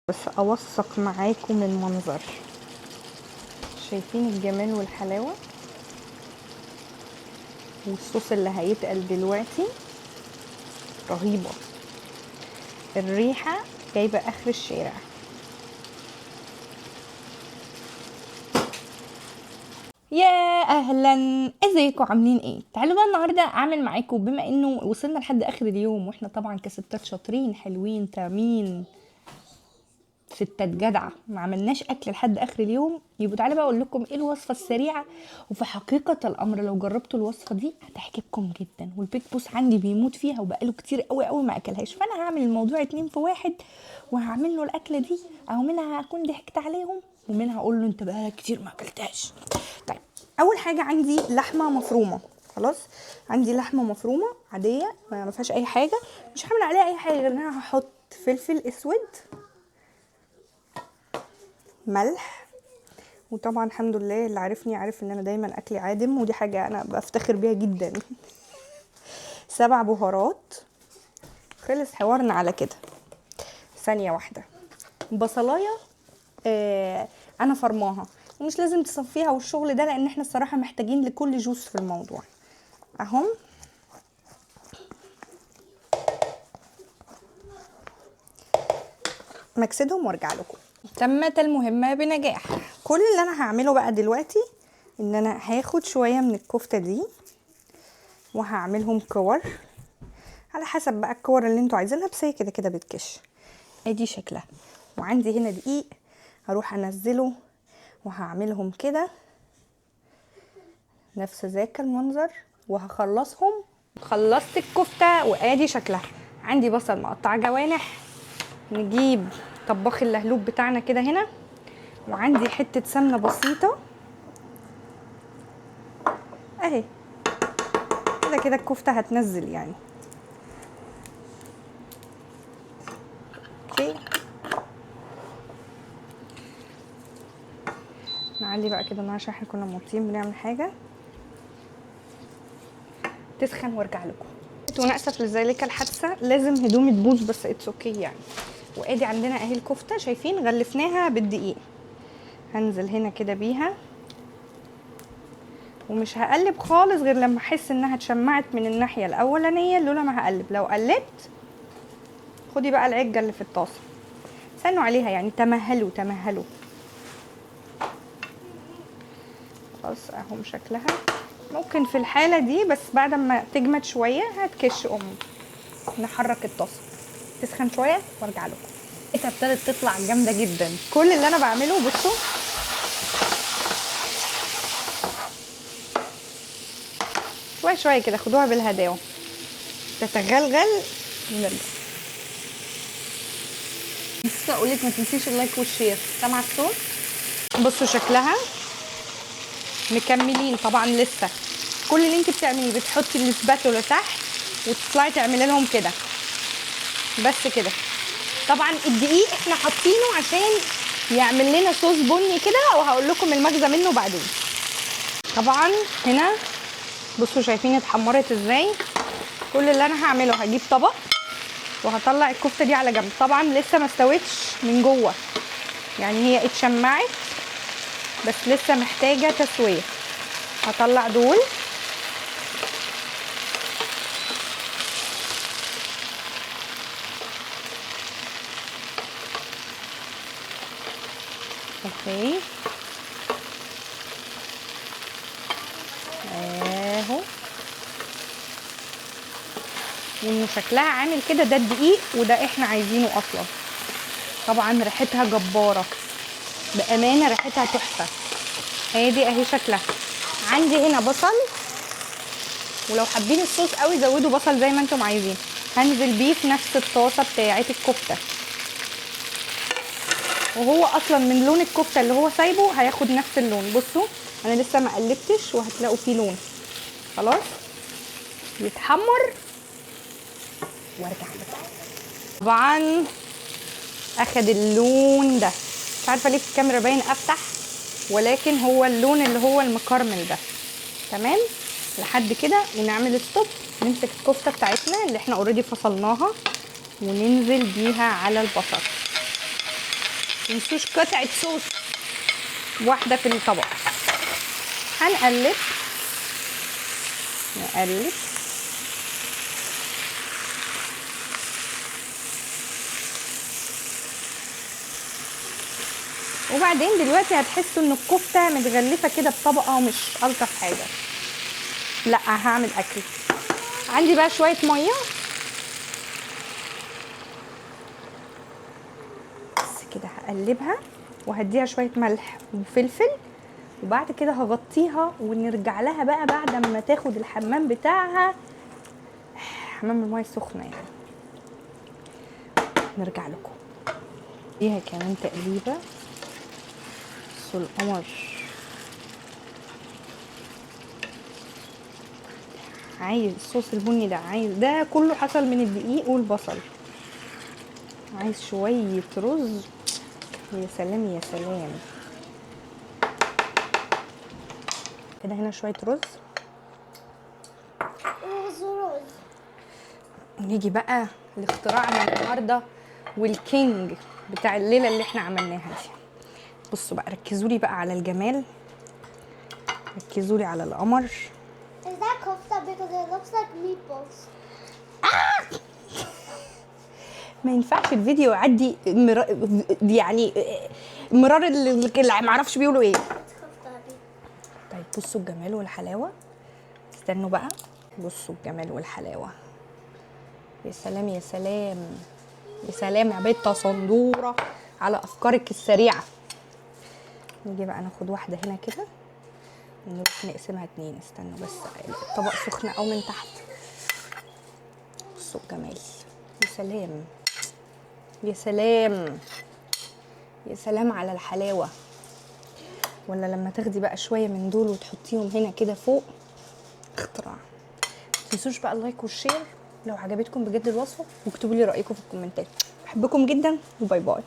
بس اوثق معاكم المنظر. شايفين الجمال والحلاوة والصوص اللي هيتقل دلوقتي رهيبة، الريحة جايبة اخر الشارع. يا اهلا، ازيكم عاملين ايه؟ تعالوا بقى النهارده اعمل معاكم، بما انه وصلنا لحد اخر اليوم واحنا طبعا كستات شاطرين حلوين تامين ستات جدعه ما عملناش اكل لحد اخر اليوم، يبقوا تعالوا بقى اقول لكم ايه الوصفة السريعة. وفي حقيقة الامر لو جربتوا الوصفة دي هتعجبكم جدا، وال big boss عندي بيموت فيها وبقاله كتير قوي قوي ما اكلهاش، فانا هعمل الموضوع 2 في 1 وهعمل له الاكلة دي، اهو منها هكون ضحكت عليهم ومنها اقول له انت بقالك كتير ما اكلتهاش. طيب اول حاجة عندي لحمه مفرومه، خلاص عندي لحمه مفرومه عادية ما فيهاش اي حاجة، مش هعمل عليها اي حاجة غير ان انا هحط فلفل اسود، ملح، وطبعا الحمد لله اللي عارفني عارف ان انا دايما اكلي عادم، ودي حاجة انا بفتخر بيها جدا. 7 بهارات. خلص حوارنا على كده. ثانية واحدة، بصلايه انا فرماها ومش لازم تصفيها والشغل ده، لان احنا الصراحة محتاجين لكل جوس في الموضوع. اهم مكسدهم وارجع لكم. تمت المهمة بنجاح. كل اللي انا هعمله بقى دلوقتي ان انا هاخد شوية من الكفتة دي وهعملهم كور على حسب بقى الكور اللي انتوا عايزينها، بس هي كده كده بتكش. ادي شكلها. وعندي هنا دقيق هروح انزله وهعملهم كده نفس ذاك المنظر وهخلصهم. خلصت الكفتة وادي شكلها. عندي بصل مقطع جوانح، نجيب طباخ اللهلوب بتاعنا كده هنا، وعندي حتة سمنة بسيطة اهي كده كده الكفتة هتنزل يعني. okay نعلي بقى كده النار عشان احنا كنا موطيين بنعمل حاجة تسخن وارجع لكم. وانا اسف لذلك الحادثة، لازم هدومي تبوظ بس it's okay يعني. وادي عندنا اهي الكفتة، شايفين غلفناها بالدقيق. هنزل هنا كده بيها ومش هقلب خالص غير لما احس انها اتشمعت من الناحية الاولانية، لولا ما هقلب. لو قلبت خدي بقى العجه اللي في الطاسه، استنوا عليها يعني، تمهلوا تمهلوا. خلاص اهو شكلها. ممكن في الحالة دي بس بعد ما تجمد شوية هتكش نحرك الطاسه تسخن شوية وارجع لكم. ابتدت تطلع جامدة جدا. كل اللي انا بعمله بصوا شوية شوية كده، خدوها بالهداوه تتغلغل ونرجع. نسيت اقول لك ما تنسيش ال like وال share. سامعه الصوت؟ بصوا شكلها. مكملين طبعا لسه. كل اللي انت بتعمليه بتحطي ال spatula تحت وتطلعي تعملي لهم كده بس كده. طبعا الدقيق احنا حاطينه عشان يعمل لنا صوص بني كده، وهقول لكم المغزى منه بعدين. طبعا هنا بصوا شايفين اتحمرت ازاي. كل اللي انا هعمله هجيب طبق وهطلع الكفتة دي على جنب. طبعا لسه ما استوتش من جوه، يعني هي اتشمعت بس لسه محتاجه تسويه. هطلع دول. okay اهو، وانه شكلها عامل كده. ده الدقيق وده احنا عايزينه اصلا. طبعا ريحتها جبارة بامانه، ريحتها تحفة. ادي اهي شكلها. عندي هنا بصل، ولو حابين الصوص قوي زودوا بصل زي ما انتم عايزين. هنزل بيه في نفس الطاسه بتاعه الكفتة، وهو اصلا من لون الكفتة اللي هو سايبه هياخد نفس اللون. بصوا انا لسه ما قلبتش وهتلاقوا فيه لون. خلاص يتحمر وارجع لكم. طبعا اخد اللون ده، مش عارفه ليه في الكاميرا باين افتح، ولكن هو اللون اللي هو المكرمل ده. تمام لحد كده، ونعمل stop. نمسك الكفتة بتاعتنا اللي احنا already فصلناها وننزل بيها على البصل. تنسوش قطعه صوص واحدة في الطبق. هنقلب نقلب. وبعدين دلوقتي هتحسوا ان الكفتة متغلفه كده بطبقه مش الطف حاجة. لا هعمل اكل. عندي بقى شوية مية بس كده، هقلبها وهديها شوية ملح وفلفل، وبعد كده هغطيها ونرجع لها بقى بعد ما تاخد الحمام بتاعها، حمام المية السخنة يعني. نرجع لكم. فيها كمان تقليبه. بصوا القمر، عايز الصوص البني ده، عايز ده كله حصل من الدقيق والبصل. عايز شوية رز. يا سلام يا سلام. كده هنا شوية رز. رز رز. نيجي بقى لاختراعنا النهارده وال king بتاع الليلة اللي احنا عملناها دي. بصوا بقى، ركزوا لي بقى على الجمال، ركزوا لي على القمر. Is that kofta because it looks like meatballs? ما ينفعش الفيديو يعدي يعني مرار اللي ما اعرفش بيقولوا ايه. It's kofta. طيب بصوا الجمال والحلاوه. استنوا بقى، بصوا الجمال والحلاوه. يا سلام يا سلام يا سلام يا بيتا صندوره على افكارك السريعة. نيجي بقى ناخد واحدة هنا كده ونروح نقسمها اتنين. استنوا بس، الطبق سخن قوي من تحت. بصوا الجمال، يا سلام يا سلام يا سلام على الحلاوة. ولا لما تاخدي بقى شوية من دول وتحطيهم هنا كده فوق، اختراع. متنسوش بقى ال like وال share لو عجبتكم بجد الوصفة، واكتبوا لي رايكم في الكومنتات. بحبكم جدا و bye bye.